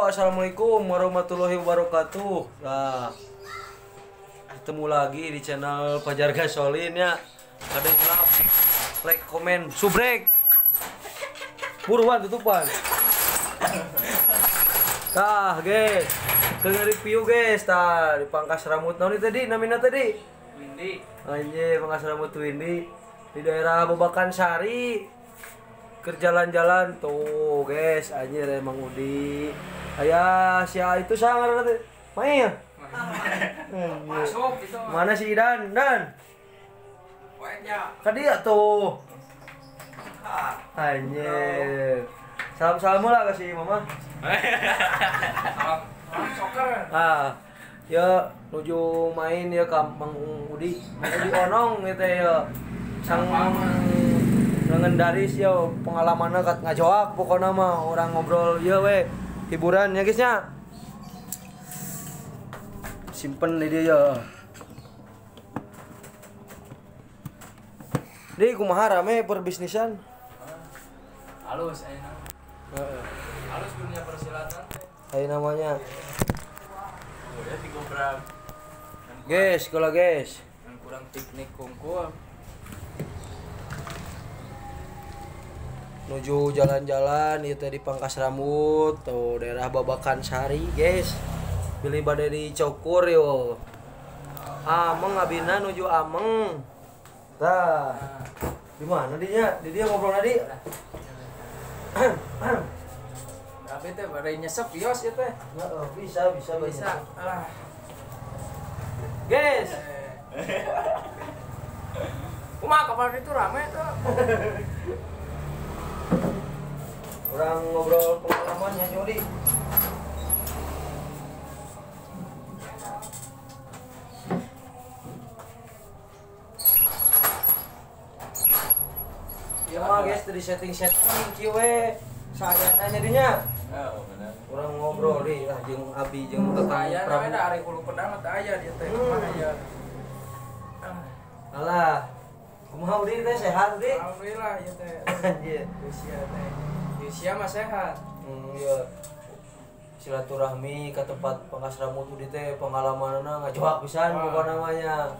Assalamualaikum warahmatullahi wabarakatuh. Nah, ketemu lagi di channel Fajar Gasolin ya. Ada yang like, komen, subrek. Buruan tutupan. Tah, guys. Ke review guys, tah dipangkas rambut naon tadi namina tadi? Windy. Anjir, pangkas rambut Windy di daerah Babakan Sari. Ke jalan-jalan tuh guys, anjir emang Udi. Ayah, si itu sangar nanti. Main ya? Masuk itu. Mana si Idan? Dan. Banyak. Kan dia tuh. Anjir. Salam-salam lah kasih mama. Salam soccer. Ah, ya nuju main ya ke Mang Udi. Mang Udi Onong gitu ya. Sang legendaris ya pengalamannya kat ngajoak pokoknya mah orang ngobrol ya we hiburan ya guys nya. Simpen di dia ya. Di kumaha rame perbisnisan? Halus ayeuna. Heeh. Halus dunia persilatan teh. Ayeuna namanya. Oh ya digobrak. Guys, kalau guys. Dan kurang piknik kungkul. Nuju jalan-jalan ieu teh di Pangkas Rambut tuh daerah Babakan Sari guys. Bilih bade dicukur yo. Ameng abina nuju ameng. Tah. Di mana dinya? Di dia ngobrol tadi. Tapi teh bade nyesep bios ieu teh. Heeh, bisa bisa. Alah. Guys. Kumaha kapan itu rame tuh. Orang ngobrol pengalamannya Jody. Ya mah guys, dari setting-setting kieu we sayana jadinya. Oh, benar. Orang ngobrol di lah jeung Abi jeung Kakang Prabu. Aya ari hulu pedang teh aya dieu teh kumaha aya. Alah. Kumaha Udi teh sehat Udi? Alhamdulillah ieu teh. Anjir. Usia teh. Usia mah sehat. Iya. Silaturahmi ke tempat pangkas rambut Udi teh pengalamanna ngajoak pisan pokokna namanya.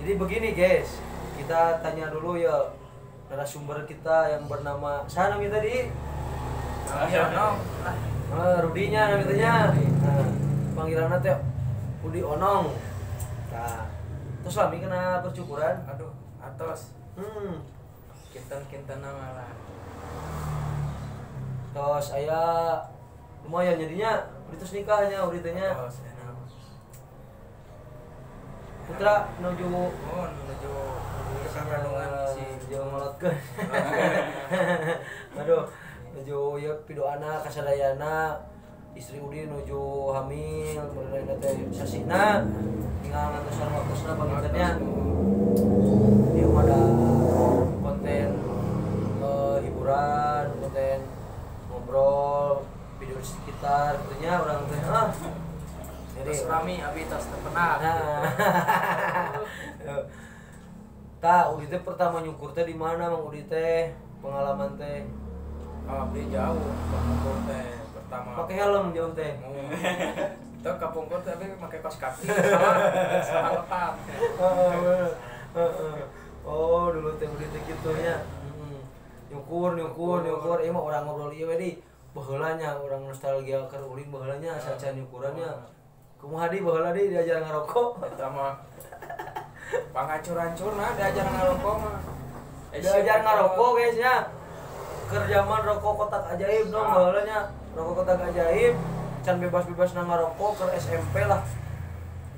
Jadi begini guys, kita tanya dulu ya narasumber kita yang bernama siapa namanya tadi? Onong. Rudinya namanya. Nah, panggilannya teh Udi Onong. Nah, terus lami kena percukuran. Aduh, atos. Kinten-kinten malah. Terus aya lumayan jadinya, terus nikahnya Udi teh nya. Putra nuju nuju kandungan si jeung melotkeun. Aduh, nuju ieu pidoana kasadayana istri Udi nuju hamil, kemudian teh sasihna tinggal ngantosan waktosna pangintennya. Ieu mah ada konten hiburan, konten ngobrol, video di sekitar gitu nya urang teh ah. Jadi rame abi tos terkenal. Nah. Tah, Udi teh pertama nyukur teh di mana Mang Udi teh? Pengalaman teh. Abdi jauh kapungkur teh pertama. Pakai helm jauh teh. Itu kapungkur teh abdi make kaos kaki. Salah lepat. Oh, dulu teh Udi teh kitu nya. Nyukur. Ieu mah urang ngobrol ieu we di. Baheula nya urang nostalgia keur ulin baheula nya sacan nyukurannya. Kumaha di baheula di diajar ngarokok? Eta mah panghancur-hancurna diajar ngarokok mah. Diajar ngarokok guys nya. Keur zaman rokok kotak ajaib dong baheula nya. Rokok kotak ajaib can bebas-bebasna ngarokok keur SMP lah.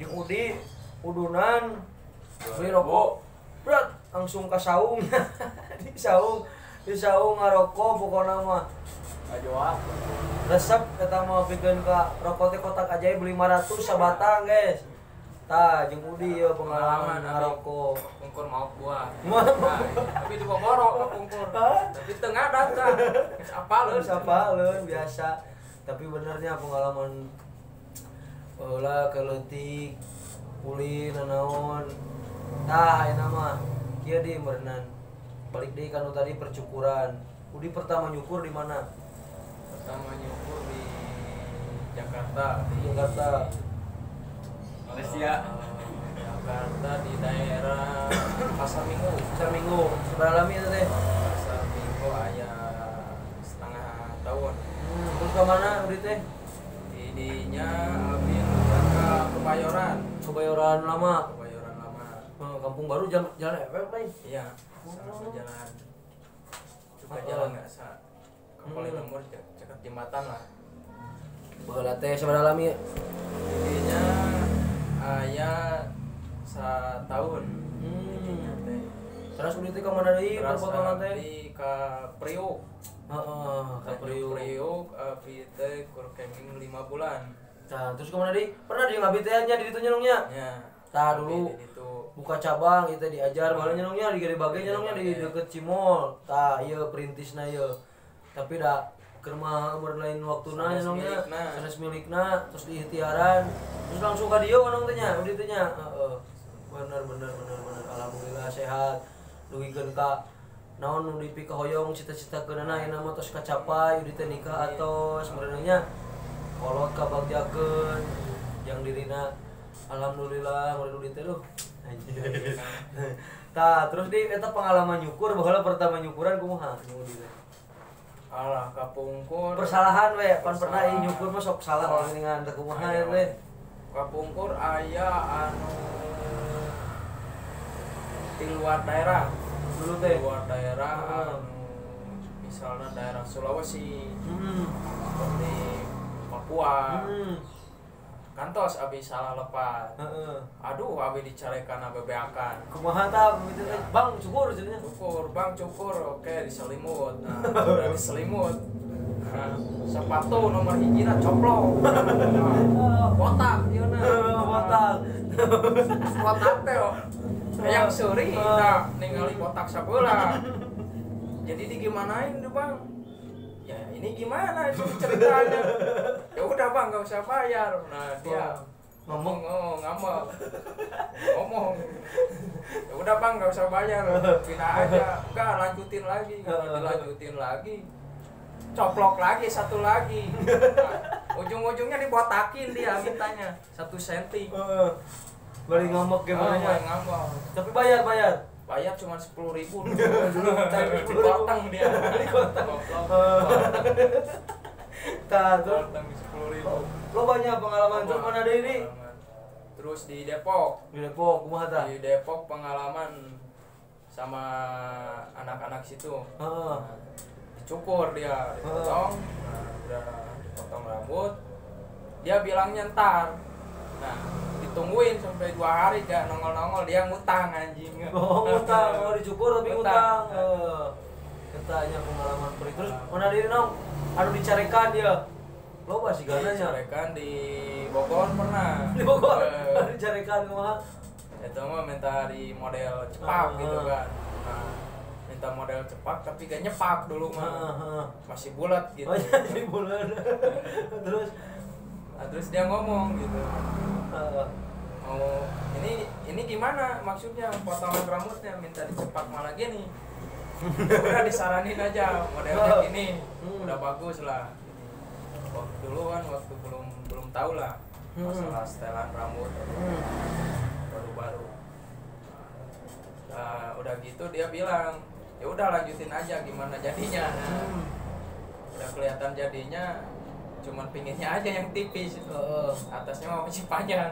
Jeung Udi udunan beli rokok. Berat langsung ka saung. Di saung ngarokok pokona mah. Ajoak. Resep eta mah pikeun ka rokok teh kotak ajaib 500 sabatang guys. Tah jeung Udi ya pengalaman ngarokok. Pungkur maok buah. Nah, tapi diboboro ka pungkur. Tapi teu ngadat tah. Geus apaleun, apaleun biasa. Tapi benernya pengalaman baheula keleutik ulin nanaon. Tah ayeuna mah kieu di meureunan. Balik deui ka nu tadi percukuran. Udi pertama nyukur di mana? Pertama nyukur di Jakarta. Di Jakarta. Malaysia. Jakarta di daerah Pasar Minggu. Pasar Minggu. Sabaraha lami eta teh? Pasar Minggu aya setengah tahun. Terus ke mana Udi teh? Didinya abdi ke Kebayoran. Kebayoran lama. Kebayoran lama. Kampung Baru jalan jalan FF lain. Iya, sama jalan. Juga jalan enggak sa. Ke Lembur dekat jembatan lah. Baheula teh sabaraha lami? Didinya aya setahun. Didinya teh. Terus Udi teh ka mana deui perpotongan teh? Di ka Priuk. Heeh, ka Priuk. Priuk abdi teh kur camping 5 bulan. Nah, terus kemana deui? Pernah di ngabdi teh nya di ditu nya nya? Nya. Tah dulu buka cabang ieu teh diajar baheula nya nya di Gede Bage nya nya di deket Cimol. Tah ieu perintisna ieu. Tapi da keur mah umur lain waktuna nya nya sanes milikna terus diikhtiaran terus langsung ka dieu nong teh nya Udi teh nya. Heeh. Bener bener bener bener alhamdulillah sehat. Dugikeun ka naon nu dipikahoyong cita-citakeunana ayeuna mah tos kacapai Udi teh nikah atos meureun nya kolot kabagjakeun yang dirina alhamdulillah meureun Udi teh duh. Tah terus di eta pengalaman nyukur baheula pertama nyukuran kumaha Udi teh? Alah kapungkur persalahan we pan pernah ieu nyukur mah sok salah kalau geuningan teh kumaha ieu teh. Kapungkur aya anu di luar daerah dulu teh luar daerah anu misalnya daerah Sulawesi seperti Papua kantos abi salah lepat. Aduh abi dicarekan bebeakan kumaha tah gitu teh bang cukur jadinya cukur bang cukur oke diselimut. Nah, udah diselimut nah, sepatu nomor hijina coplok. Nah, botak ieu na botak botak teh yang suri nah ningali botak sabelah jadi digimanain tuh bang ya ini gimana itu ceritanya ya udah bang gak usah bayar. Nah dia ngomong ngomong ngomong ya udah bang gak usah bayar pindah aja enggak lanjutin lagi dilanjutin lagi coplok lagi satu lagi. Nah, ujung-ujungnya dibotakin dia mintanya 1 senti. Balik ngambek gimana ya? Ngambek. Tapi bayar. Bayar cuma 10.000 dulu. Dipotong dia. Dipotong. Tah, terus 10.000. Lo banyak pengalaman terus mana deui ini? Terus di Depok. Di Depok kumaha tah? Di Depok pengalaman sama anak-anak situ. Heeh. Dicukur dia, dipotong. Nah, udah dipotong rambut. Dia bilangnya ntar. Nah, ditungguin sampai 2 hari gak nongol-nongol dia ngutang anjing. Oh, ngutang, mau dicukur tapi ngutang. Katanya pengalaman perih. Terus mana diri nong? Anu dicarekan dia. Loba sih gana nya. Dicarekan di Bogor pernah. Di Bogor. Dicarekan kumaha? Itu mah minta di model cepak gitu kan. Nah, minta model cepak tapi gak nyepak dulu mah. Masih bulat gitu. Oh, masih bulat. Terus nah, terus dia ngomong gitu. Oh, ini gimana maksudnya potongan rambutnya minta dicepak malah gini. Udah disaranin aja modelnya gini. Udah bagus lah. Waktu dulu kan waktu belum tahu lah masalah setelan rambut baru-baru. Nah, udah gitu dia bilang, "Ya udah lanjutin aja gimana jadinya." Nah, udah kelihatan jadinya cuman pinggirnya aja yang tipis, atasnya mau masih panjang.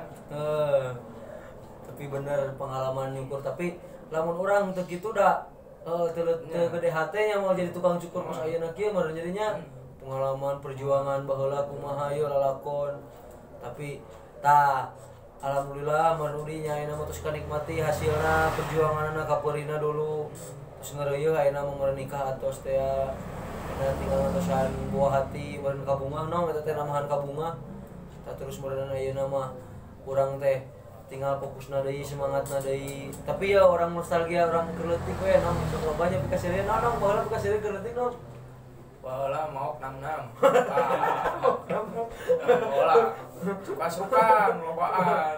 Tapi bener pengalaman nyukur tapi lamun orang teu kitu da teu gede hate nya mau jadi tukang cukur pas ayeuna kieu meureun jadinya pengalaman perjuangan baheula kumaha ieu lalakon. Tapi tah alhamdulillah meureun nya ayeuna mah tos kanikmati hasilna perjuanganna kapeurina dulu. Terus ngeureuy ayeuna mah meureun nikah atos teh nah tinggal ngatosan buah hati meureun kabungah nong eta teh namahan kabungah. Tah terus meureun ayeuna mah urang teh tinggal fokusna deui semangatna deui. Tapi ya orang nostalgia orang keur leutik we nong sok loba nya pikaseurieun nong baheula pikaseurieun keur leutik nong. Baheula maok 66. Baheula suka-suka lobaan.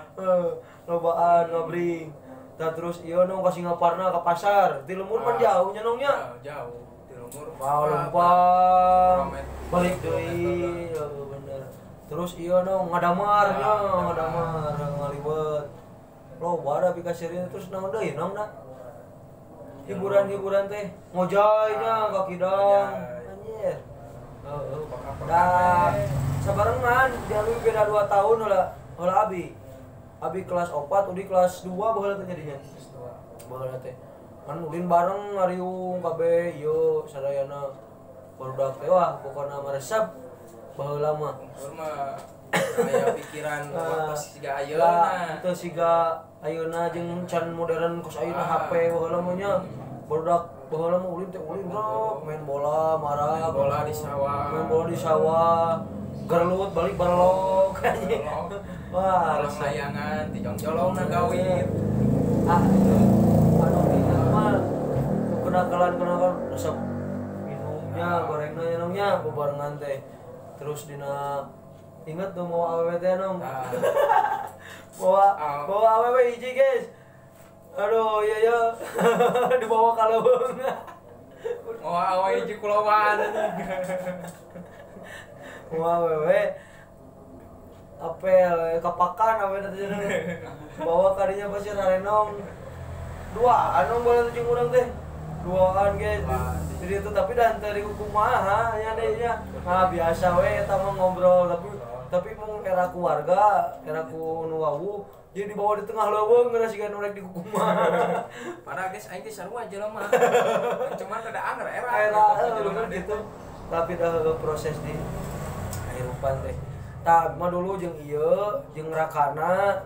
Lobaan ngabring. Tah terus ieu nong ka Singaparna ka pasar. Ti lembur pan jauh nya nong nya. Jauh. Ti lembur. Mau lempang. Balik deui. Bener. Terus Terus iya dong ngadamar nya, ngadamar ngaliwet. Loba da pikaseurieun terus naon deui nong da. Hiburan-hiburan teh ngojay nya ka kidang. Anjir. Heeh, da sabarengan dialui beda 2 tahun heula abi. Abi kelas 4, Udi kelas 2 baheula teh jadinya. Kelas 2. Baheula teh. Kan ulin bareng ngariung kabeh ieu sadayana barudak teh wah pokona meresep baheula mah. Kumpul mah aya pikiran waktu siga ayeuna. Teu siga ayeuna jeung can modern kos ayeuna HP baheula mah nya. Barudak baheula mah ulin teh ulin rok main bola marah, main bola di sawah. Main bola di sawah. Gerlut balik balok anjing. Wah, layangan tijong-jolong na gawit. Ah, itu. Anu ingat mah kenakalan-kenakalan resep minumnya, gorengna nongnya bebarengan teh. Terus dina inget tuh mau awewe teh nong. Bawa awewe hiji guys. Aduh, iya ya. Dibawa ka leuweung. Mau awewe hiji kulawaan. Mau awewe apel kapakan awewe teh bawa kadinya pasir arenong. Duaan nong bola teh jeung urang teh. Duaan guys. Jadi itu tapi dan teu dikukumaha nya deui nya. Nah, biasa we eta mah ngobrol tapi mung era keluarga, era ku nu wawuh jadi dibawa di tengah leuweung geura siga nu rek dikukumaha. Padahal guys aing teh sarua jelema. Cuman rada anger era. Era bener gitu. Tapi dah proses di kehidupan teh. Tah mah dulu jeung ieu jeung rakana.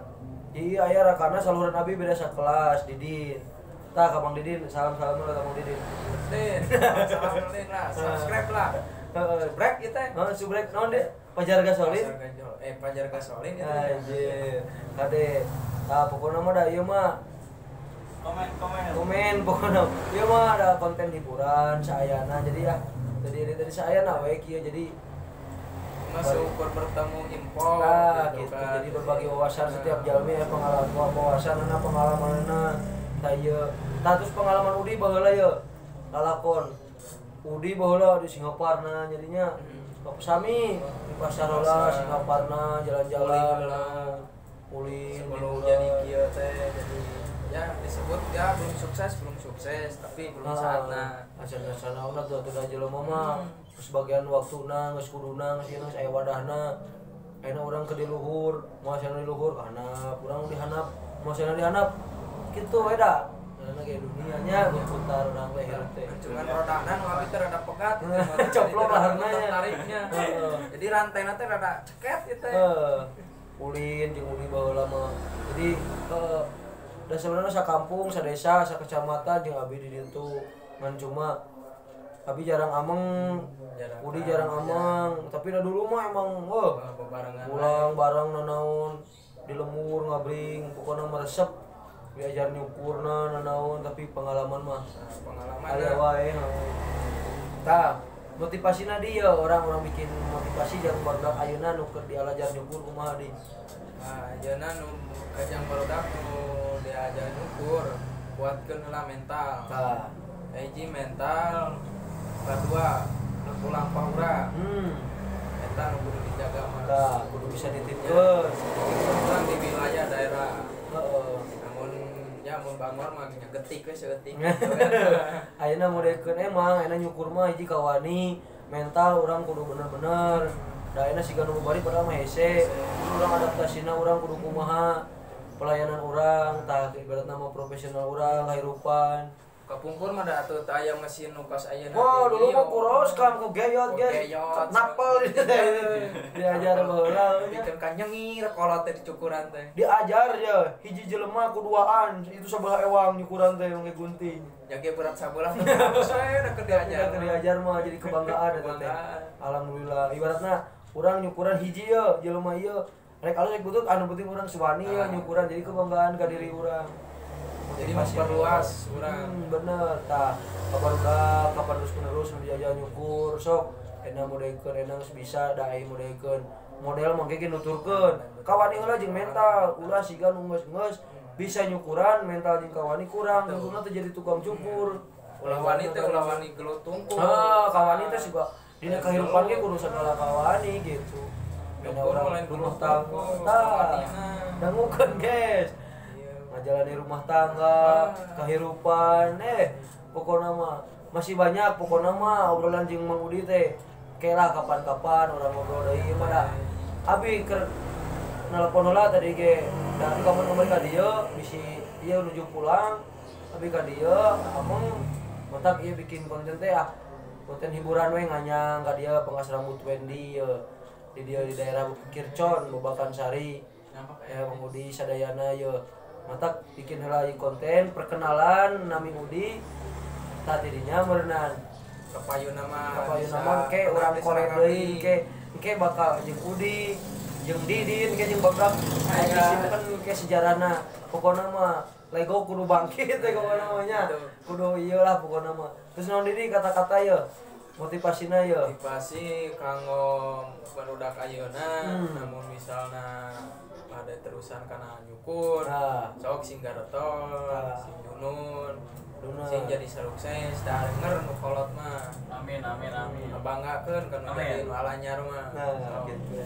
Iya aya rakana saluran abi beda sakelas Didin. Tah ka Bang Didin, salam-salam lah ka Bang Didin. Din, salam Didin lah, subscribe lah. Subrek ieu teh. Heeh, subrek naon deh? Pajar gasolin. Pajar gasolin itu. Anjir. Kade. Tah pokona mah da ieu mah komen pokona. Ieu mah ada konten hiburan saayana jadi ya. Jadi dari saayana we kieu jadi masuk bertemu info nah, gitu, kan. Jadi berbagi wawasan setiap jalmi ya pengalaman wawasanna pengalamanna tah ieu. Tah terus pengalaman Udi baheula ye lalakon. Udi baheula di Singaparna jadinya. Sami di pasar heula Singaparna jalan-jalan ulin sebelum jadi kieu teh jadi ya disebut ya belum sukses tapi belum saatna. Acan-acan tuh atuh da jelema mah. Sebagian waktuna geus kuduna geus ieu geus aya wadahna. Ayeuna urang ke di luhur, moal di luhur ka handap, urang di handap, moal di handap. Kitu we da. Karena kayak dunianya berputar urang teh hirup teh. Cuman rodana nu abi teh rada pegat coplok laharna nya. Tariknya. Jadi rantainya teh rada ceket ieu teh. Ulin jeung uli baheula mah. Jadi da sebenarnya sakampung, sadesa, sakecamatan jeung abi di ditu. Ngan cuma abi jarang ameng, Udi jarang ameng, tapi dah dulu mah emang pulang bareng nanaon di lemur ngabring, pokoknya meresep diajar nyukurna nanaon, tapi pengalaman mah pengalaman aya wae. Tah, motivasina dia orang-orang bikin motivasi jangan barudak ayeuna nu keur diajar nyukur kumaha di. Nah, ayeuna nu kajang barudak nu diajar nyukur, kuatkeun heula mental. Tah, hiji mental, kedua pulang paura. Eta nu kudu dijaga mah. Tah, kudu bisa dititipkeun. Urang di wilayah daerah. Heeh. Namun ya mun bangor mah nya getik we saeutik. Ayeuna modelkeun emang ayeuna nyukur mah hiji kawani, mental urang kudu bener-bener. Da ayeuna siga nu bari padahal mah hese. Urang adaptasina urang kudu kumaha pelayanan urang, tah ibaratna mah profesional urang kahirupan. Kapungkur mah da atuh teu aya mesin nu pas ayeuna. Wah, dulu mah kuros kam ku geyot ge. Napel diajar baheula bikin ka nyengir kolot teh dicukuran teh. Diajar ya, hiji jelema ku duaan, itu sabelah ewang nyukuran teh make gunting. Ya ge berat sabelah terus we da keur diajar. Keur diajar mah jadi kebanggaan eta teh. Alhamdulillah. Ibaratna urang nyukuran hiji ye jelema ieu. Rek alus rek butut anu penting urang suwani ye nyukuran jadi kebanggaan ka diri urang. Jadi memperluas urang. Bener tah. Kabarudak kapan terus menerus nu diajar nyukur sok enak modelkeun enak geus bisa da ai modelkeun. Model mah ge nuturkeun. Kawani heula jeung mental, ulah siga nu geus-geus bisa nyukuran mental jeung kawani kurang, tentuna teh jadi tukang cukur. Ulah wani teh ulah wani gelut tungkul. Heeh, kawani teh siga dina kahirupan ge kudu sagala kawani gitu. Orang rumah tangga tah dangukeun guys. Ngajalani rumah tangga, kehidupan pokokna mah masih banyak pokokna mah obrolan jeung Mang Udi teh. Oke lah kapan-kapan orang ngobrol deui mah da. Abi keur nelpon heula tadi ge. Da abi kapan-kapan ka dieu bisi ieu nuju pulang. Abi ka dieu ameng matak ieu bikin konten teh ah. Konten hiburan we nganyang ka dieu pengkas rambut Wendy ieu. Di dieu di daerah Kircon, Babakan Sari. Ya Mang Udi sadayana ieu. Matak bikin heula ieu konten perkenalan nami Udi. Tah tidinya meureunnan kapayuna mah ke urang korek deui ke bakal jeung Udi jeung Didin ke jeung Babrak aya disimpen ke sejarahna pokona mah Lego kudu bangkit teh pokona mah nya kudu ieu lah pokona mah. Terus naon Didi kata-kata ye motivasina ye motivasi kanggo barudak ayeuna namun misalna pada terusan kana nyukur sok sing garetol sing junun sing jadi sukses da denger nu kolot mah. Amin amin amin. Banggakeun kana jadi nu alanyar mah. Nah, gitu.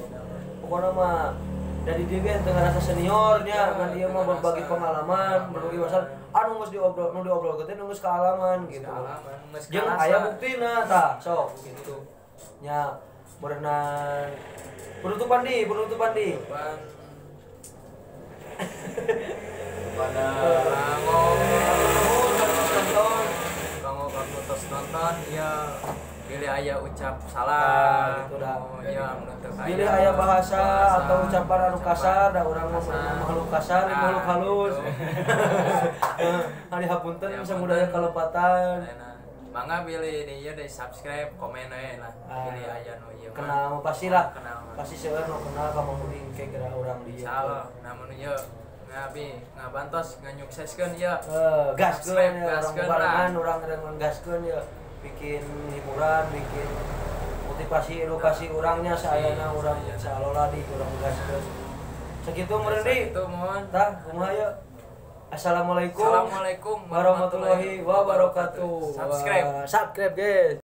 Pokona mah dari dia ge teu ngarasa seniornya kan ieu mah berbagi pengalaman, berbagi wawasan anu geus diobrol nu diobrolkeun teh nu geus kaalaman gitu. Jeung aya buktina tah sok gitu. Nya berenang penutupan di. Pada kanggo kamu tos nonton ya pilih aya ucap salah gitu dah. Ya pilih aya bahasa atau ucapan anu kasar da urang mah makhluk kasar makhluk halus. Ari hapunten samudaya kalepatan. Mangga pilih di ieu di subscribe, komen we lah. Pilih aya nu ieu. Kenal pastilah. Pasti seueur nu kenal ka Mang Udi ke geura urang di ieu. Insyaallah namun ieu ngabi ngabantos nganyukseskeun ieu. Gaskeun ya urang barengan urang gaskeun ya. Bikin hiburan, bikin motivasi, edukasi urangnya saayana urang saalola di urang gaskeun. Sakitu meureun di. Sakitu mohon. Tah kumaha yeuh? Assalamualaikum. Assalamualaikum warahmatullahi wabarakatuh. Subscribe. Subscribe guys.